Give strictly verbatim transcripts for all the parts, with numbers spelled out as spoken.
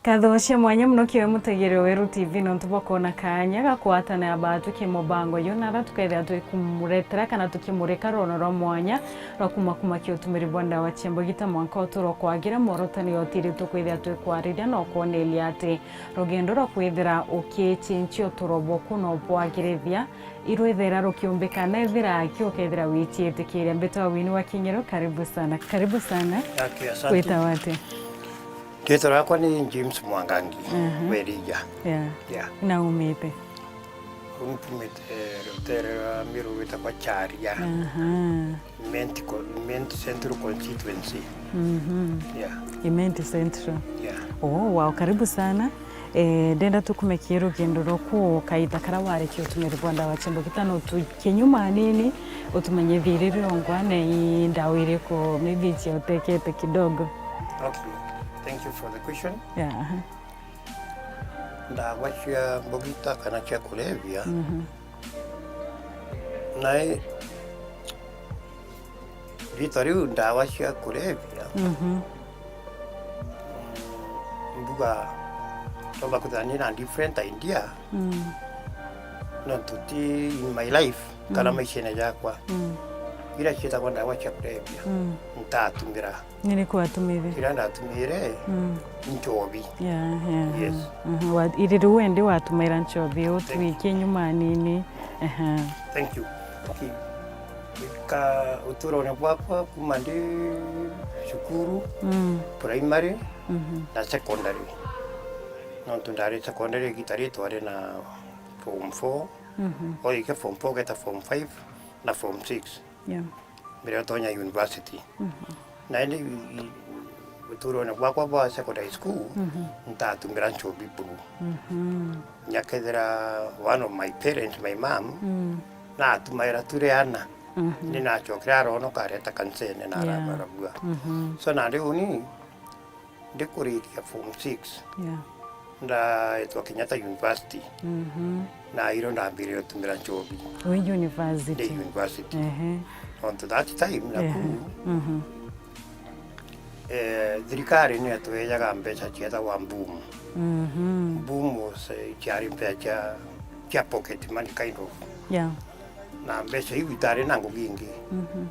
Nkatho cia mwanya mono kiwe mutegeri wa Weru T V nontu bwa kwona kaanya ga kwatana na baatwi ki mubango uyu, na ara tukethira twikumuretera kana tukimurika rwono rwa mwanya rwa kuma kumakia utumiri bwa ndawa cia mbugita mwanka uturo kwagira. Mworotani utiritwe kwithira twikwariria na ukwoneria ati rugendo rwa kwithira ukicinchia uturo bwaku na ubwagirithia irwithira rukiumbika na ethira aki ukethira wiciitikiria. Mbitwa Winnie wa Kinyeru, karibu sana. Karibu sana. Okay, asante. Witawa ati? Riitwa riakwa ni James Mwangangi. Aha. Werija. Yeah. Yeah. Na umite? Mpumite rutere rwa Miru rwitagwa Charia. Aha. Imenti co-, Imenti Central Constituency. Mhm. Yeah. Imenti Central. Yeah. Oh, wow, karibu sana. Eh, ndenda tukumekie rugendo rwaku kaita kara warikia utumiri bwa ndawa cia mbugita, no tukie nyuma anini, utumenyithie riri ongwa na i ndawa iriku maybe cia utekete kidogo. Okay. Thank you for the question. Yeah, aha. Ndawa cia mbugita kana cia kulevya, mhm, nae riitwa riu ndawa cia kulevya, mhm, mbuga tomba kwithira ni na different idea, mm, nontu ti in my life kana, mm, maishene jakwa, mm, iria ciitagwa ndawa cia kulevya, mm, ntatumira. Ni riku watumire? Kiria ndatumire, mm, nchobi. Yeah, yeah. Yes. Mhm. Wa-, iri riu wendi watumaira nchobi, utwikie nyuma nini. Aha. Thank you. Okay. Ka uturone bwakwa kuma ndi cukuru, mm, primary, mhm, na secondary. Nontu ndari secondary, igita ri twari na form four, mhm, oikia form four, ugeta form five na form six. Yeah. Mbere ya utonya university. Mhm. Na indi i-, i-, uturone bwakwa bwa secondary school, mhm, ntatumira nchobi buru. Mhm. Nyakethira one of my parents, my mom, mm, natumaira turi ana. Mhm. Ni nachokire aronoka areta kanisene na, yeah, arabua. Mhm. So nandi uni ndikurikia form six, yeah, ndaetwa Kenyatta University. Mhm. Na iro ndambiririe gutumira nchobi. Wi university? Ndi university. Ehe. Nontu that time, ehe, nakuu, mhm, eh, thirikari ni yatwejaga mbeca cietagwa boom. Mhm. Boom was, eh, ciari mbeca cia, cia pocket money kind of. Yeah. Na mbeca iu itari na ngugi ingi, mhm,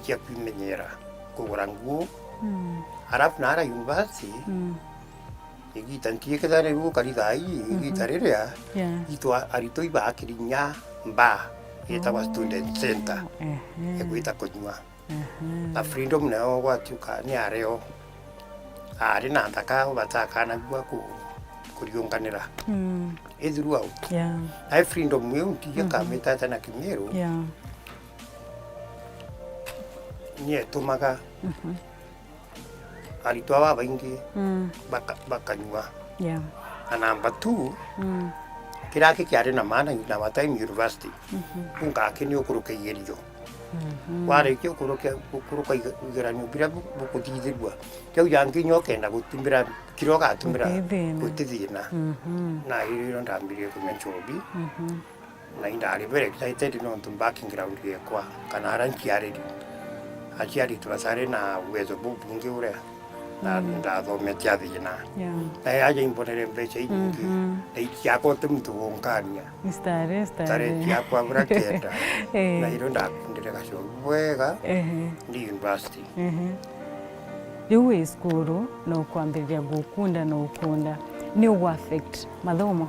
icia kwimenyera, kugura nguo. Mm. Alafu na ara university, mm, igita ntiikethira riu ukari thaa ii, mhm, igita riria, yeah, itu a-, aritwa ibaakiri inya bar yetagwa student center, ehe, ya gwita kunyua. Ehe. Na Freedom nayo gwatuka ni ario. Ari na nthaka batakanagua ku-, kuriunganira. Mm. I throughout. Yeah. Na i Freedom iu ntiji, mhm, kamitete na Kimiru. Yeah. Nietumaga, mhm, aritwa babaingi, mm, baka-, bakanyua. Yeah. Na number two, mm, kiria ki kiari na maana na wa time university, mhm, ungaki ni ukuruke igerio. Mhm. Warikia ukuruke, ukuruka ige-, igeranio biria bu-, bukuthithirua, kiu jangi inya ukenda gutumira, kiria ugatumira guti thina. Guti thina. Mhm. Na irio ndambirie kunyua nchobi. Mhm. Na indari very excited nontu background yekwa, kana ara nciariri. Aciari turacari na uwezo bubwingi uria, na, mm, ndathomete athina. Yeah. Na aja imbonere mbeca inyingi, mhm, na iciakwa uti muntu gunkania. Stare, stare. Stare ciakwa bura kenda. Eh. Na irio ndakundire gacobi bwega, ehe, ndi university. Ehe. Riu wi cukuru na ukwambiriria gukunda na ukunda, ni ugu affect mathomo?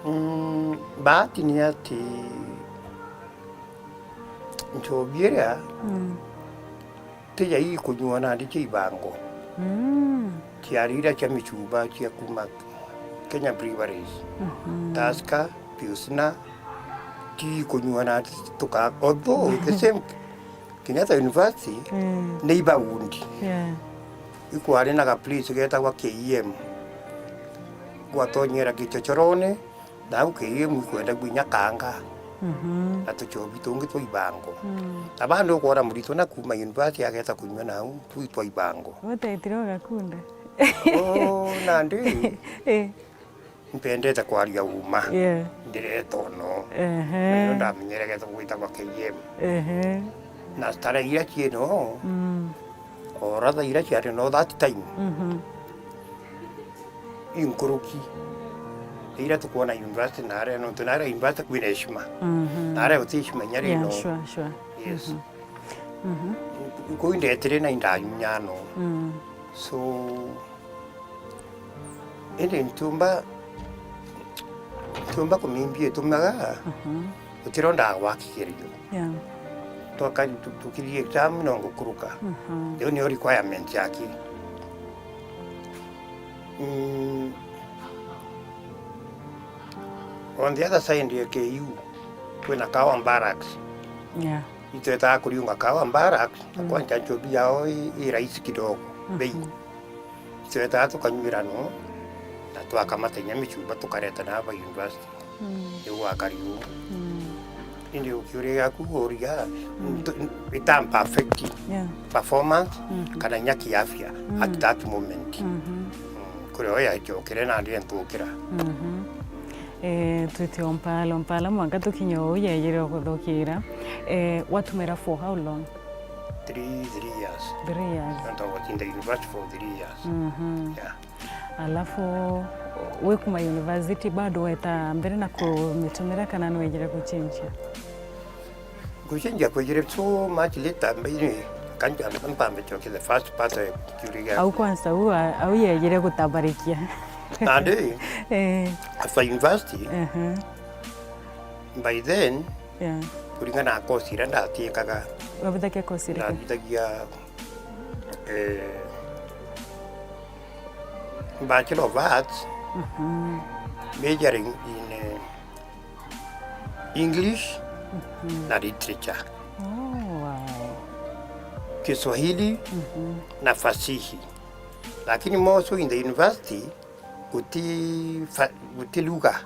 Mm, bahati ni ati nchobi iria, mm, tija ikunyua nandi cia ibango. Mm. Ciari iria cia micuba cia kuma Kenya Breweries, mhm, Tusker, Pilsner, ti ikunyua nandi tuka-, although the same Kenyatta University, mm, ni iba undi. Yeah. Ikwari na ga place getagwa K E M. Gwatonyera gichochorone, na au K E M ikwendagua inya kanga, mhm, na tuchobi tungi twa ibango. Mm. Na bado ukwona muritwa na kuma university ageta kunyua nau tui twa ibango. Utetire ugakunda? Oh, nandi. Eh. Mpendete kwaria uma. Yeah. Ndireta ono. Ehe. Na ndio ndamenyere geta gwitagwa K M. Ehe. Na stara iria cieno, mm, o ratha iria ciari no that time. Mhm. inkuruki. Iria tukwona university na aria, nontu na aria university kwina heshima. Mhm. Na aria uti heshima inya ri. Yeah, no. Sure, sure. Yes. Mhm. Mhm. Kuu indetire na indanyunya no. Mm. So, indi ntiumba, ntiumba kumimbia itumaga, mhm, utirondaga gwakigerio. Yeah. Twaka tu-, tukithie exam no ngukuruka. Mhm. Iyo niyo requirement yaki. Mm. On the other side ya K U, kwina Kawa Barracks. Yeah. Itwetaga kuriunga Kawa Barracks, na, mm, kwanja nchobi yao i, i rahisi kidogo, mhm, bei. Itwetaga tukanyuira no, na twakamata inya michuba tukareta na ba university. Mm. Niu gwakari uu. Mm. Indi ukiuria giaku uria, mm, ntu-, n-, itampa affect, yeah, performance, mhm, kana inya kiafya, mm, at that moment. Mhm. Mm, kuri o yacokere nandi entukira. Mhm. Eh, twite o mpala, o mpala mwanka tukinye uu yejire guthukira. Eh, watumira for how long? Three, three years. Three years. Nontu I was in the university for three years. Mhm. Yeah. Alafu, wi kuma university, bado weta mbere na kumitumira kana nwejire guchenjia? Guchenjia kwejire so much later, mbaini, kanja mpambe choke the first part of kiuria giaku. Au kwanza, au, au yejire gutabarikia. Nandi, eh, after university, mhm, by then, yeah, kuringana na course iria ndatiikaga. Wabithagia course iriku? Ndabithagia, eh, Bachelor of Arts, mhm, majoring in, eh, English, mhm, na Literature. Oh, wow. Kiswahili, mhm, na Fasihi. Lakini mostly in the university, guti fa-, guti lugha,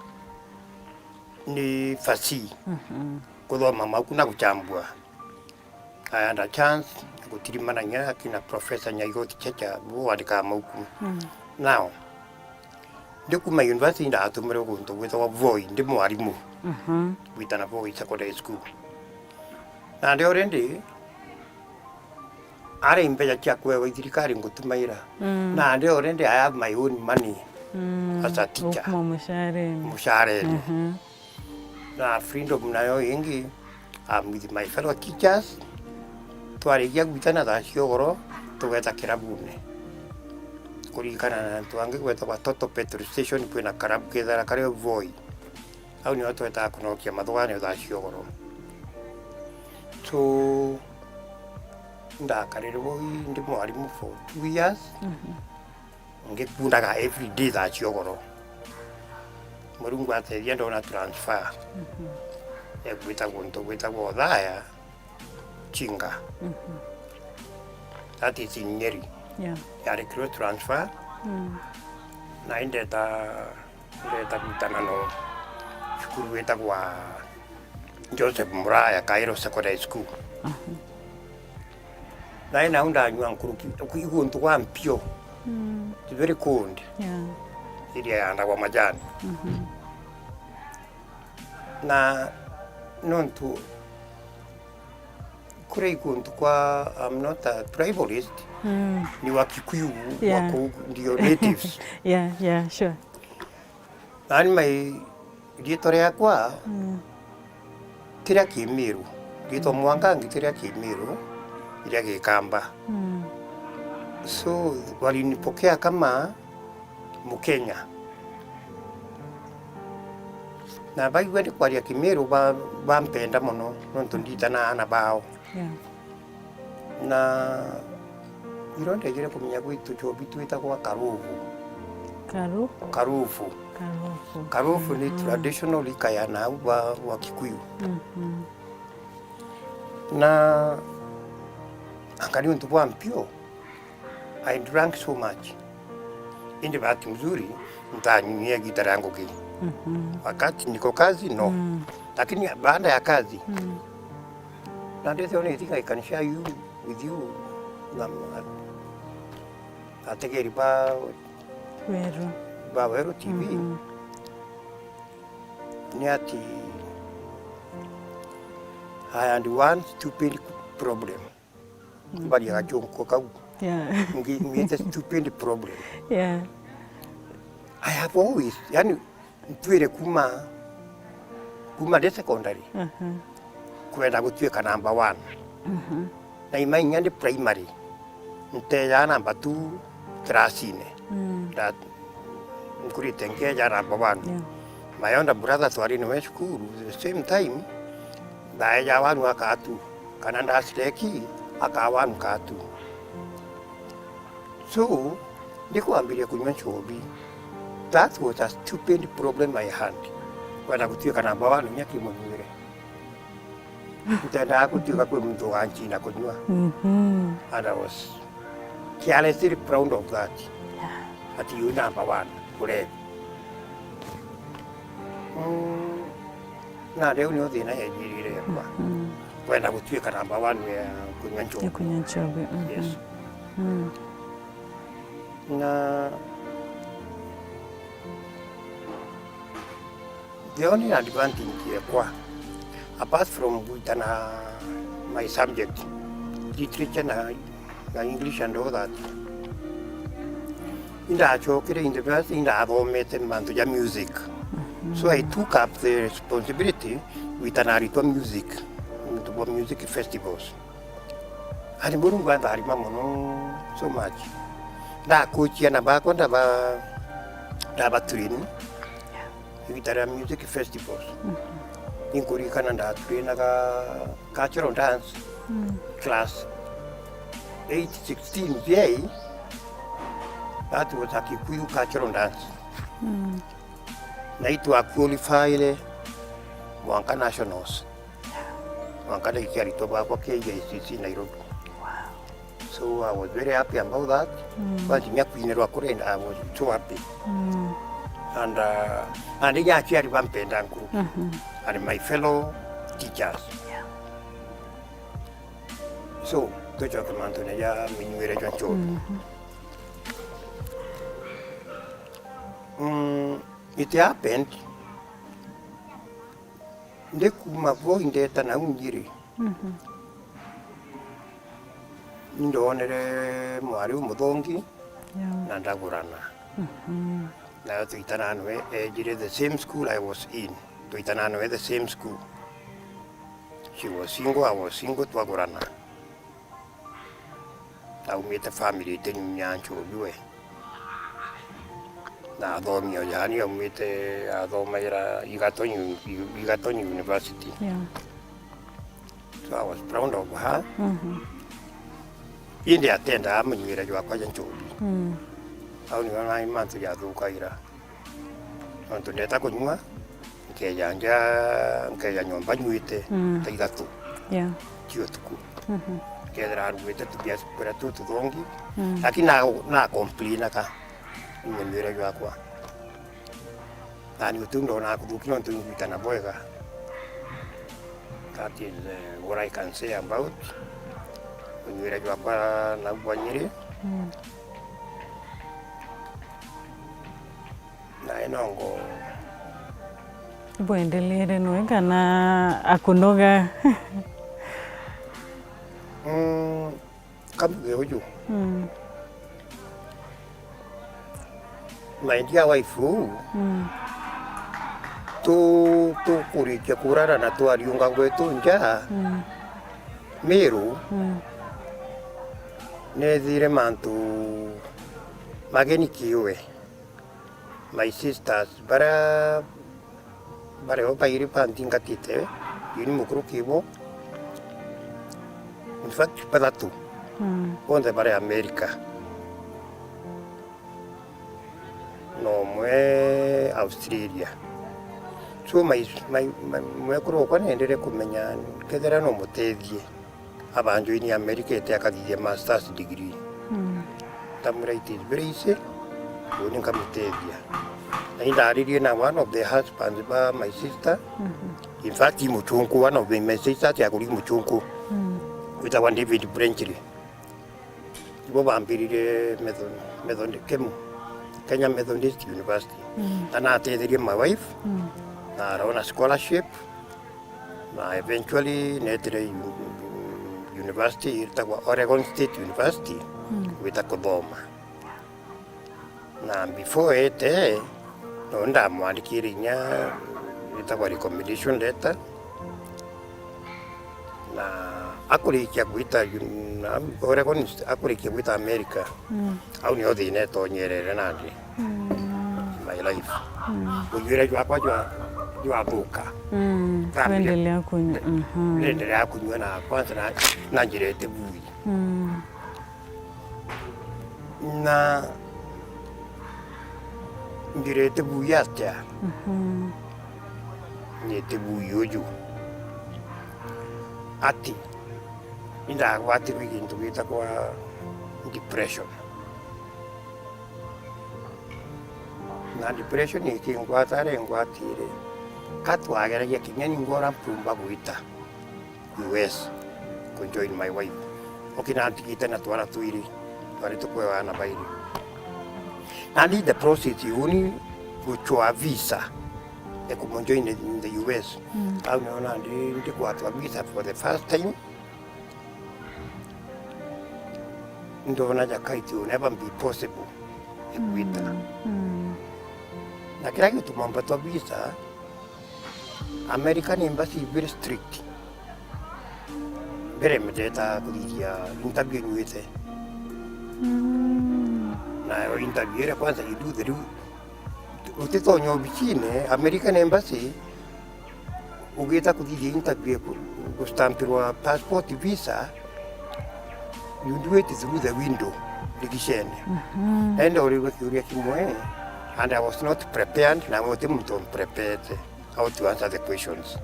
ni Fasihi. Mhm. Kuthoma mabuku na guchambua. I had a chance ya gutirimana inya kina Professor Nyaigoti Cheche, bo wandikaga mabuku. Mm. Now, ndi kuma university, ndatumirwe guntu gwitagwa Voi, ndi mwarimu. Mhm. Gwitana Voi Secondary School. Nandi already, ari mbeca cia kwewa i thirikari ngutumaira. Mm. Nandi already I have my own money, mm, as a teacher. Ukuma mushareni. Mushareni. Mhm. Na freedom nayo ingi, I'm with my fellow teachers. Twarikia gwitana thaa cia ugoro, tugeta kirabune. Kuririkana na antu angi gwetagwa Total Petrol Station, kwina karabu kethara kari o Voi. Au nio twetaga kunokia mathuganio thaa cia ugoro. So, ndakarire Voi ndi mwarimu for two years. Mhm. Ngikundaga every day thaa cia ugoro. Murungu atethia ndona transfer. Mhm. Egwita guntu gwitagwa Othaya, Chinga. Mhm. That is in Nyeri. Yeah. Yari close transfer. Mm. Na indeta, indeta gwitana no cukuru witagwa Joseph Muraya Kairo Secondary School. Aha. Nae nau ndanyua nkuruki, iguntu gwa mpio. Mm. It's very cold. Yeah. Iria yandagwa majani. Mhm. Na nontu kuri iguntu kwa, I'm not a tribalist, mm, ni wa Kikuyu, yeah, wa kuu ndio natives. Yeah, yeah, sure. Nani mai Riitwa riakwa, mm, ti ria Kimiru. Riitwa, mm, Mwangangi ti ria Kimiru, ni ria Gikamba. Mm. So, walinipokea kama Mukenya. Na baigua ndikwaria Kimiru, ba-, bampenda mono, nontu nditana aana bao. Yeah. Na irio ndejire kumenya gwitu chobi twitagwa karuvu. Karu? Karuvu. Karuvu. Karuvu ni, mm, traditional liquor ya nau ba, wa Kikuyu. Mhm. Na anga ni untu bwa mpio, I drank so much. Indi bahati mzuri, ntanyunyia gita ria ngugi. Mhm. Wakati niko kazi, no. Mm. Lakini baada ya kazi, mm, na ndithio ni think I can share you, with you, na, na ategeri ba Weru. Ba Weru T V. Mhm. Ni ati, I had one stupid problem. Bari agachunko kau. Yeah. Ngi-, ngite stupid problem. Yeah. I have always, yani, ntwire kuma, kuma ndi secondary, Mhm. kwenda gutwika number one. Mhm. Na ima inya ndi primary, nteejaa number two classine. Mm. Nda-, nkurite nkeejaa number one. Yeah. My elder brother twari nawe cukuru, the same time, ndaejaa one kaa two, kana ndacireki, akaa one kaa two. So, ndikwambiria kunywa nchobi. That was a stupid problem I had. Kwenda gutwika number one inya ki munywire. Ntendaga gutwika kwi muntu ugancina kunywa. Mhm. And I was carelessly proud of that. Yeah. Ati you number one, urebi. Mm, na riu niyo thina yejirire yakwa. Mhm. Kwenda gutwika number one ya kunywa nchobi. Ya kunywa nchobi, mhm. Yes. Mm. Na the only advantage yakwa, apart from gwitana my subject, literature na, na English and all that, indacokire university, indathomete mantu ja music. Mhm. So I took up the responsibility gwitana aritwa music, into music festivals. Ari Murungu antharima mono so much. Ndakuchia na bakwa ndaba, ndaba train. Igita ria music festivals. Mhm. Ninkuririkana ndatrainaga cultural dance Mm. class eight sixteen J. That was a Kikuyu cultural dance. Mm. Na itwa qualify mwanka nationals. Mwanka ndaikia aritwa bakwa K I C C Nairobi. Wow. So I was very happy about that. Mm. Kwanza kinya kwinirwa kuri, I was so happy. Mm. And, uh, and inya aciari bampenda nkuru. Mhm. And my fellow teachers. Yeah. So, tucoke mantune ja minywire jwa nchobi. Mhm. Mm, it happened, ndi kuma vo indeta nau njiri. Mhm. Indonere mwari umuthongi Yeah. na ndagurana. Mhm. Nayo twitana nawe ejire the same school I was in. Twitana nawe the same school. She was single, I was single, twagurana. Aumite family itinyunya nchobi we. Na athomi o yani aumite athomaira Egerton U-, U-, Egerton University. Yeah. So I was proud of her. Mhm. Indi atendaa munywire jwakwa ja nchobi. Mm. Au nio nai mantu jathukaira. Nontu ndeta kunywa, nkeja nja, nkeja nyomba nywite Mm. ta ithatu Yeah. cia utuku. Mhm. Nkethira arugite tubiaspora tu tuthongi, Mm. lakini na, na complainaga ni munywire jwakwa. Nani utiu ndonaa kuthuki nontu ingwitana bwega. That is, eh, what I can say about munywire jwakwa nau bwa Nyeri. Mm. Nae nongo. Bwendelere noe kana akunoga? Mm, kambuge uju. Mm. My dear wife uu, Mm. tu-, tukurikia kurara na twariunga gwetu nja, Mm. Miru, Mm. nethire mantu mageni kiwe. My sisters, baria, baria o bairi banthingatite, yu ni mukuru kibo. In fact, bathatu. Mm. Bonthe bari America. Na umwe Australia. So, my, my, my, mwekuru okwa nendere kumenya kethira no mutethie. Abanjoini America ete akathithia masters degree. Mm. Ndamwira, "It is very easy, uni nkamutethia." Na indaririe na one of the husbands ba my sister. Mhm. In fact, i muchunku, one of my sisters akuri muchunku. Mm. Witagwa David Brenchley. Ibo bambirire Method-, Method-, Kemu, Kenya Methodist University. Mm. Na natetherie my wife, Mm. na arona scholarship. Na eventually neetire u-, university itagwa Oregon State University Mm. gwita kuthoma. Na before ete, No ndamwandikire inya itagwa recommendation letter, na akurikia gwita, na uria kwani akurikia gwita America, mm, au nio thina itonyerere nandi, mm, my life. Mm. Ujuire jwakwa jwa, jwathuka. Mm. Ndambire, kuendelea kunywa. Aha. Ndendelea kunywa na kwanza na, na njira iti bui. Mm. Na njirite bui atia? Mhm. Nyite bui uju. Ati, indagwatirwe gintu gitagwa depression. Na depression ikingwata, ari ingwatire, ka twageragia kinya ningwa uria mpumba gwita U S ku join my wife. Ukinantigite na twana twiri, twari tukwewa na bairi. Nandi the process uni guchwa visa ya kumu join in the U S. Mm. Au nio nandi ndikwatwa visa for the first time. Ndona jaka it will never be possible ya gwita. Mm. Mm. Na kiria gituma mbatwa visa, American embassy very strict. Mbere muteta kuthithia interview nyuite. Mm. Na yo interview iria kwanza you do through, utitonya obicine, American embassy, ugita kuthithia interview ku, gustampirwa passport visa, you do it through the window, ndiricene. Mhm. Ende urirwe kiuria kimwe, and I was not prepared, na guti muntu umprepared how to answer the questions.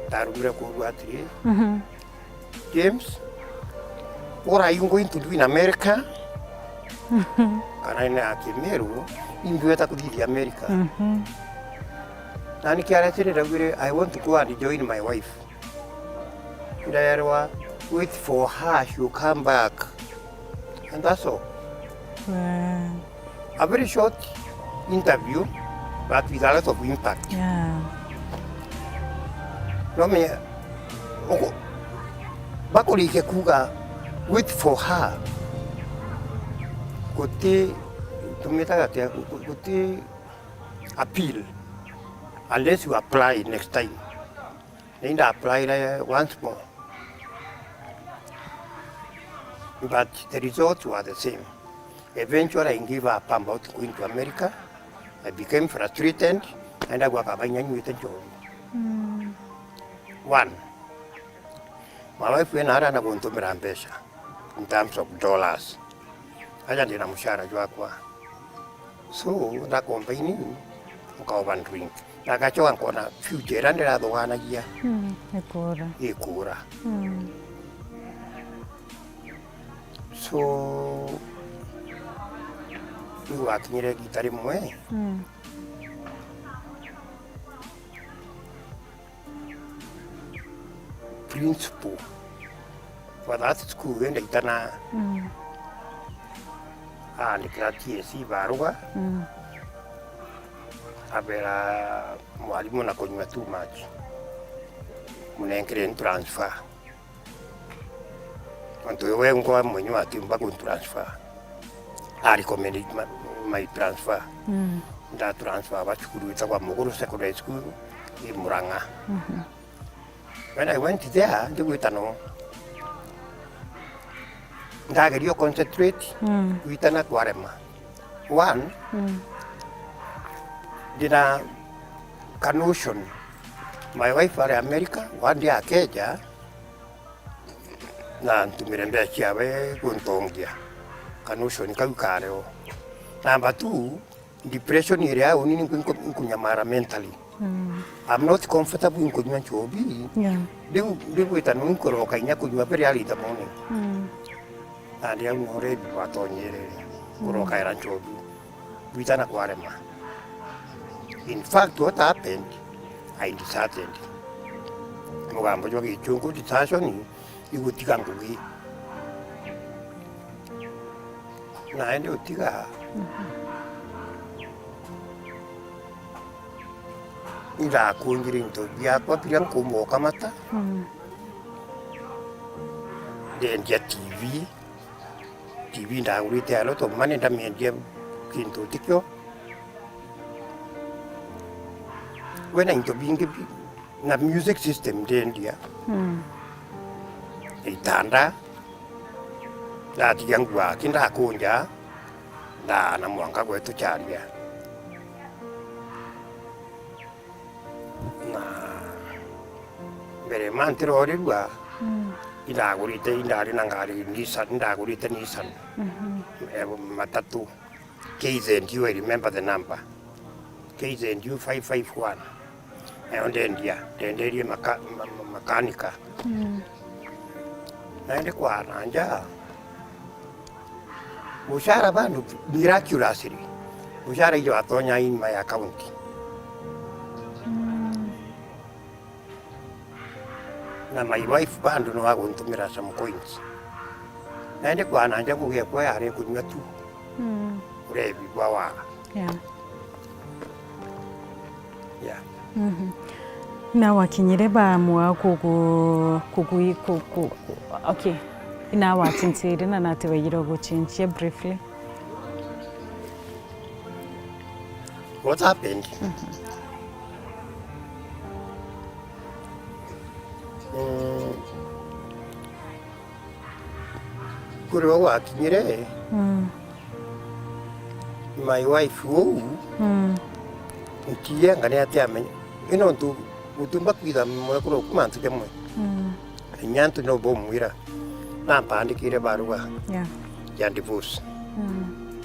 Ndarugire kuurua atiri, mhm, "James, what are you going to do in America?" Kana ina ya Kimiru, indweta kuthithia America. Mhm. Na nikiaretire ndaugire, "I want to go and join my wife." Nderwa, "Wait for her, she'll come back." And that's all. Wow. A very short interview, but with a lot of impact. Yeah. No me, uko, bakurikia kuuga, "Wait for her." Guti, tumitaga atia? Gu-, gu-, guti appeal unless you apply next time. Then I applied, uh, once more. But the results were the same. Eventually, I gave up about going to America. I became frustrated, and I work about nywite njobi. Mm. One, my wife wena ara na guntumira mbeca in terms of dollars. Aja ndina mushara jwakwa. So, ndakombaini, nkaoba drink. Na ngacoka nkona future iria ndirathuganagia, mm, ikura. Ikura. Mm. So, riu gwakinyire igita rimwe, mm, principal wa that school we ndaitana, mm, aandikira T S C baruga, mm, abera mwalimu na kunywa too much, munenkere transfer. Ontu we ngwa mwenyewe atiumba kun transfer. A recommend my, my transfer. Mm. Nda transfer ba cukuru itagwa Muguru Secondary School i Murang'a. Mhm. When I went there, ndigwita no. Ndageria concentrate, mm, gwitana kwarema. One, mm, ndina ka notion. My wife ari America, one day akeja, na ntumire mbeca ciawe guntongia. Ka notion kau kareo. Number two, depression iria uni ni nku-, nku-, nkunyamara mentally. Mm. I'm not comfortable in kunywa nchobi. Yeah. Riu, riu gwita no nkuroka inya kunywa very early in the morning. Mm. Na ndi au no rebi watonyerere. Mm. Kuroka era nchobi. Gwitana kwarema. In fact, what happened, I deserted. Mugambo jwa gichungu, desertion, igutiga ngugi. Naende utiga. Mhm. Indakunjire into biakwa biria nkumba ukamata. Mm. Ndendia T V. T V ndagurite a lot of money, ndamiendia kintu tikio. Kwina into bingi bi-, na music system ndendia. Mm. Itanda, ndatiga nguo aki ndakunja, ndaana mwanka gwetu Charia. Na mbere ma ntirorirua, mm, indagurite, indari na ngari Nissan, indagurite Nissan. Mhm. Eh, matatu. K Z U, I remember the number. K Z U five five one. Nayo ndendia, ndenderie maka-, ma-, ma-, makanika. Mm. Naende kwana nja. Mushara bandu miraculously. Mushara ijo atonya in my account. Mm. Na my wife bado no aguntumira some coins. Naende kwana nja ngugi ekwa yari kunyua tu. Mm. Urebi bwa waga. Yeah. Yeah. Mhm. Na wakinyire baamua kugu-, kugu-, ku-, ku-, ku-, okay. Ina watintiire na nati waigire uguchinchia briefly. What happened? Mhm. Mm. Kuri o gwakinyire, mm, my wife uu, mm, ntienga ni ati amenya. Ino ntu gutumba kwitha mwekuru kuma ntu jamwe. Mm. Inya antu no bomwira, nampandikire baruga, yeah, ya divorce. Mm.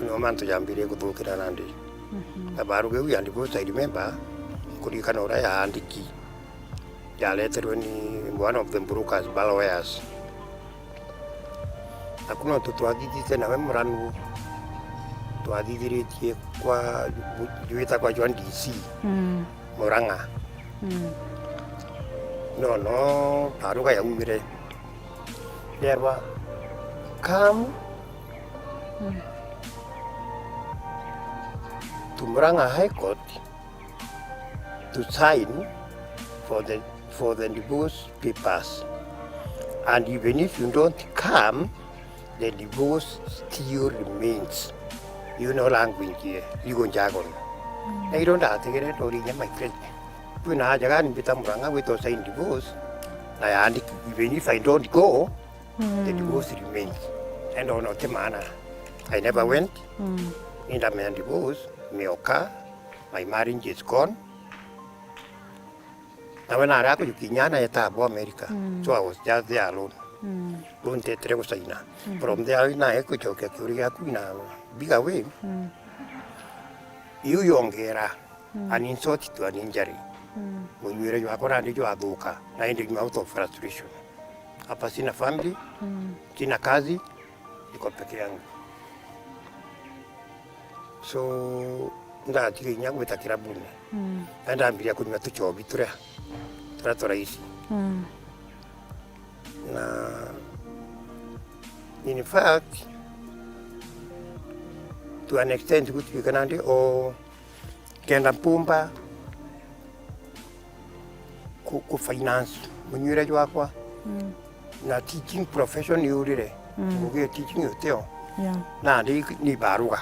Nio mantu jambirie kuthukira nandi. Mhm. Na baruga iu ya divorce, I remember, nkuririkana uria yaandiki, yareterwe ni one of the brokers ba lawyers. Naku nontu twathithite nawe Murang'a, twathithiritie kwa, jwita kwa John D C, mm, Murang'a. Mm. No, no, baruga yaumire. Nderwa, "Come, mm, to Murang'a High Court to sign for the, for the divorce papers. And even if you don't come, the divorce still remains." You know language here, legal jargon. Mm. Na iro ndatigere ndori inya my friend. Kwina aja gani mbita Murang'a gwita sign divorce, na yaandiki, "Even if I don't go, the, mm, divorce remains." And ono ti maana. I never went. Mm. Indamenya divorce, mioka, my marriage is gone. Nawe nari akujukia inya na etaa bo America. Mm. So I was just there alone. Mm. Riu ntetire gucaina. Mm. From there, nae gucokia kiuria giaku in a bigger way. Mm. Iu yongera, mm, an insult to an injury. Mm. Munyuire jwakwa nandi jwathuka, na indi nyuma out of frustration. Hapa sina family, mm, sina kazi, niko peke yangu. So, ndatiga inya gwita kirabuni. Mm. Na ndambiria kunyua tuchobi turia, turia turaici. Mm. Na in fact, to an extent, gutwika nandi o kenda mpumba ku, ku finance munyuire jwakwa. Mm. Na teaching profession yurire. Mm. Ngugi ya teaching utio. Yeah. Nandi ni baruga.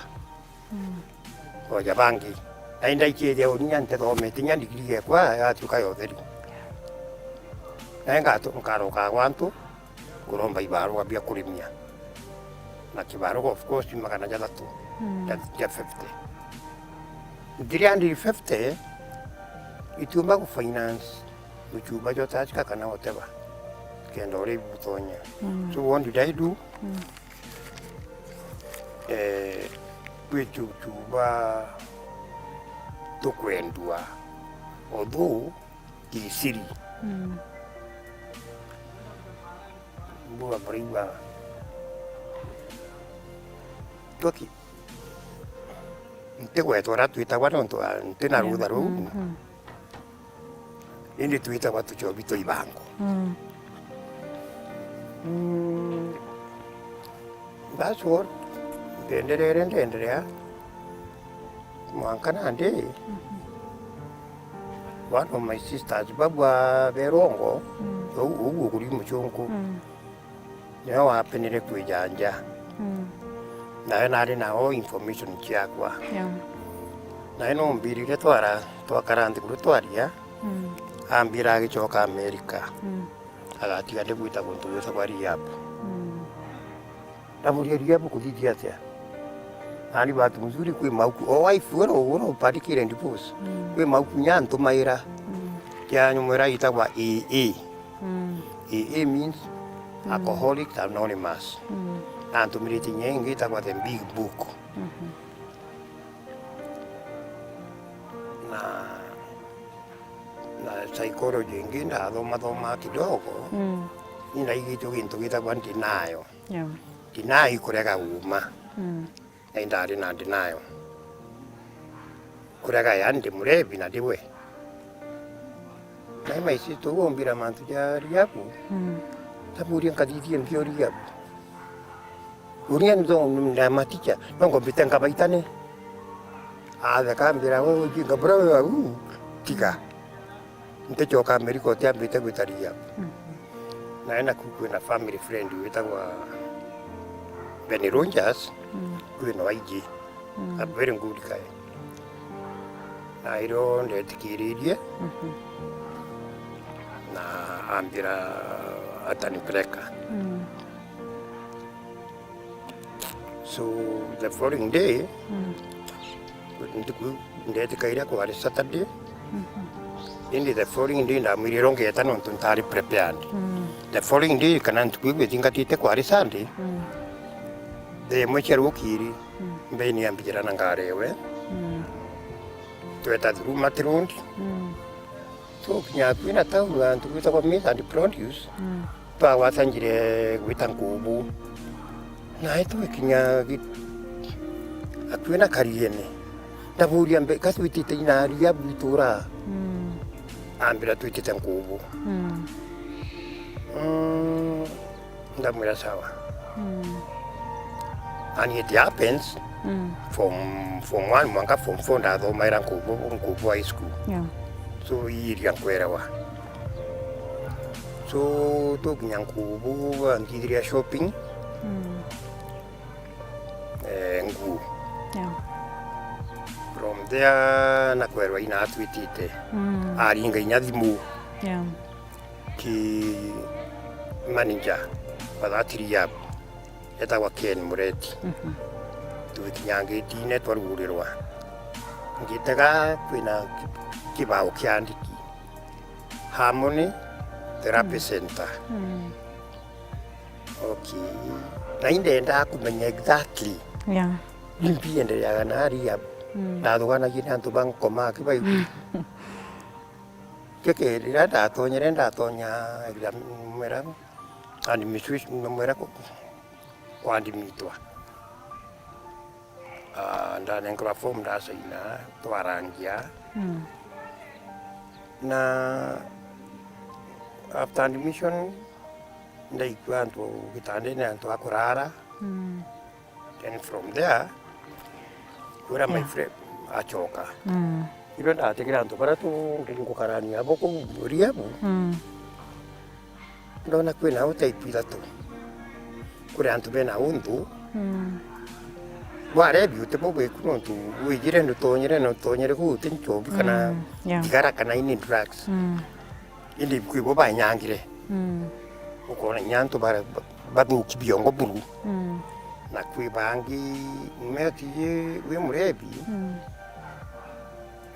Mm. Oja bangi. Na indaikiria uria ntithomete inya ndigiri gekwa yatuka ya utheri. Na ngatu-, nkaroka gwantu, kuromba ibarua bia kurimia. Na kibarua, of course, ni magana jathatu, mm, ja, ja fifty. Three hundred fifty, itiumba ku finance muchumba jwa tachika kana whatever. Kenda uria ibutonya. Mm. So what did I do? Mm. Eh, kwi tuchumba tukwendua. Although kisiri. Mm. Mbuga muraigua. Twaki. Ntigweta uria twitagwa nontu wa, ntina rutha ruu. Mm, mm. Indi twitagwa tuchobi twa ibango. Mm. Mm. That's what. Ndenderere, ndenderea. Mwanka nandi, one of my sisters, babwa berongo, mm, uu, uu ukuri muchunku, mm, niwe wapenire kwijanja. Mm. Nawe nari nao information ciakwa. Yeah. Nae noombirire twara, twakara nthiguru twaria, Mm. ambira agicoka America, Mm. agatiga ndigwita guntu gwitagwa rehab. Mm. Ndamuria, "Rehab kuthithia atia?" Nani bahati mzuri kwi mauku. O wife ura, ura upandikire divorce. Mm. Kwi mauku nya ntumaira. Mm. Kia nyumwira itagwa A A. Mm. A A means Mm. Alcoholics Anonymous. Mm. Na antumirite inya ingi itagwa The Big Book. Mhm. Na, na psychology ingi ndathoma thoma kidogo, Mm. ni ndaigitwe gintu gitagwa denial. Yeah. Denial ikurega uma. Mm. Na indari na denial. Kurega yani ndi murebi na ndiwe. Nae maisitu umbira mantu ja rehab. Mm. Ndamuria, "Nkathithie mbio rehab?" Uria ndo na maticha, no ngombite nkabaitane. Atheka ambira, "We ujinga bro we au, tiga. Ntichoka America utiambite gwita rehab." Mm. Nae naku kwina family friend witagwa Benny Rogers, Mm. kwina I G. Mm. A very good guy. Na irio ndetikiririe, Mhm. na ambira atanipeleka. Mm. So the following day, Mm. ntuku ndetikaire kwari Saturday, Mhm. indi the following day ndamwirire ngeeta nontu ntari prepared. Mm. The following day kana ntuku iu ithingatite kwari Sunday, Mm. thaa imwe cia rukiri, Mm. Mbeni ambijira na ngari ewe. Mm. Tweta through Mati Road. Mm. Tukinya akui na town, antu gwitagwa Meat and Produce, Mm. twagwatanjire gwita Nkubu. Nae twikinya gi-, akui na Kariene. Ndaburia mbe, ka twitite ina aria bwitura? Mm. Ambira twitite Nkubu. Mm. Mm. Ndamwira, "Sawa." Mm. And it happens, Mm. form, form one mwanka form four ndathomaira Nkubu, Nkubu High School. Yeah. So, iria nkwerewa. So, tukinya Nkubu, antithiria shopping. Mm. Eh, nguo. Yeah. From there, nakwerwa ina atwitite. Mm. Aringa inya thimu. Yeah. Ki manager wa that rehab etagwa Ken Mureti. Mhm. Twikinya ngitine twarugurirwa. Ngitega kwina ki-, kibao kiandiki, Harmony Therapy Mm. Center. Mm. Okay. Na indenda kumenya exactly Yeah. imbi endereaga na rehab. Mm. Ndathuganagia na antu ba Nkoma aki baiku. Keke riria ndatonyere, ndatonya exam, mwera, administration, mwera ku-, kwandimithwa. Ah, ndanenkerwa form, ndasaina, twarangia. Mm. Na after admission, ndaikua antu gitandene, antu a kurara. Mm. Then from there, wira my Yeah. friend acoka. Mm. Irio ndatigire antu baria tu-, ngukarania abo kuu rehab. Mm. Ndona kwina au type ithatu. Kuri antu bena untu. Mm. Bwa rehab uti bo bwiku nontu wijire ndutonyere, ndutonyere kuu uti nchobi kana Mm, yeah. thigara kana ini drugs. Mm. Indi kwi bo banyangire. Mm. Ukona inya antu bara-, ba-, bathuki biongo buru. Mm. Na kwi bangi, mume atiji wi murebi. Mm.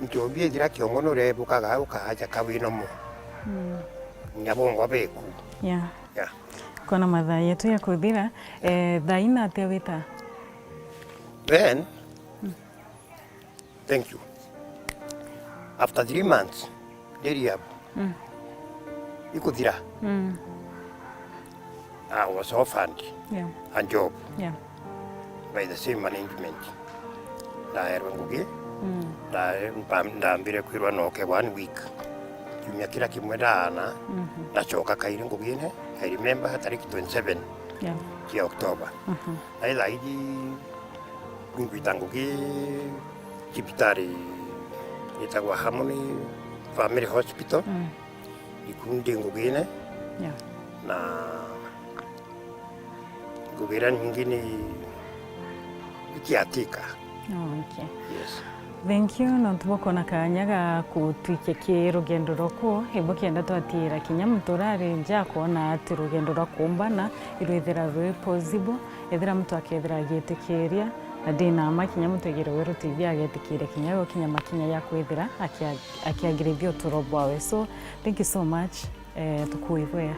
Nchobi ithira kiongo nurebukaga ukaja kawinomo. Mm. Inya bongwa beku. Yeah. Yeah. Kona mathaa yetu ya kuthira, eh, thaa ina atia wita? Then, Mm. Thank you. After three months, ndi rehab. Mm. Ikuthira. Mm. I was offered Yeah. a job Yeah. by the same management. Ndaerwe ngugi, Mm. nda-, mpa-, ndambire kwirwa noke one week. Kiumia kira kimwe ndaana, Mhm. ndacoka kairi ngugine. I remember tariki twenty-seven Yeah. cia October. Mhm. Na thaa iji ingwita ngugi cibitari itagwa Harmony Family Hospital. Mm. Iku ndi ngugine. Yeah. Na ngugi iria ningi ni, ni caretaker. Oh, okay. Yes. Thank you nontu bwa kwona kaanya ga kutwikia ki rugendo rwaku. Ibukienda twatiira kinya muntu uria ari nja akoona ati rugendo rwa kuumbana irwithira rwi possible, ethira muntu akethira agitikiria, na ndina mma kinya muntu egire Weru T V agetikiria kinya gukinya makinya ya kwithira akia-, akiagirithia uturo bwawe. So, thank you so much. Eh, tukuigwea.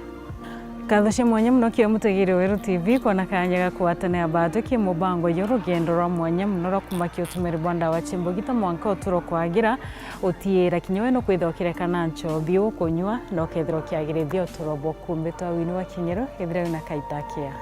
Nkatho cia mwanya mono kiri mutegeri Weru T V kwona kaanya ga kugwatanira batwi ki mubango juu rugendo rwa mwanya mono rwa kumakia utumiri bwa ndawa cia mbugita mwanka uturo kwagira, utiira kinya we nukwithirwa ukireka na nchobi ukunyua na ukethirwa ukiagirithia uturo bwaku. Mbitwa Winnie wa Kinyeru, ethira wina kaita kia.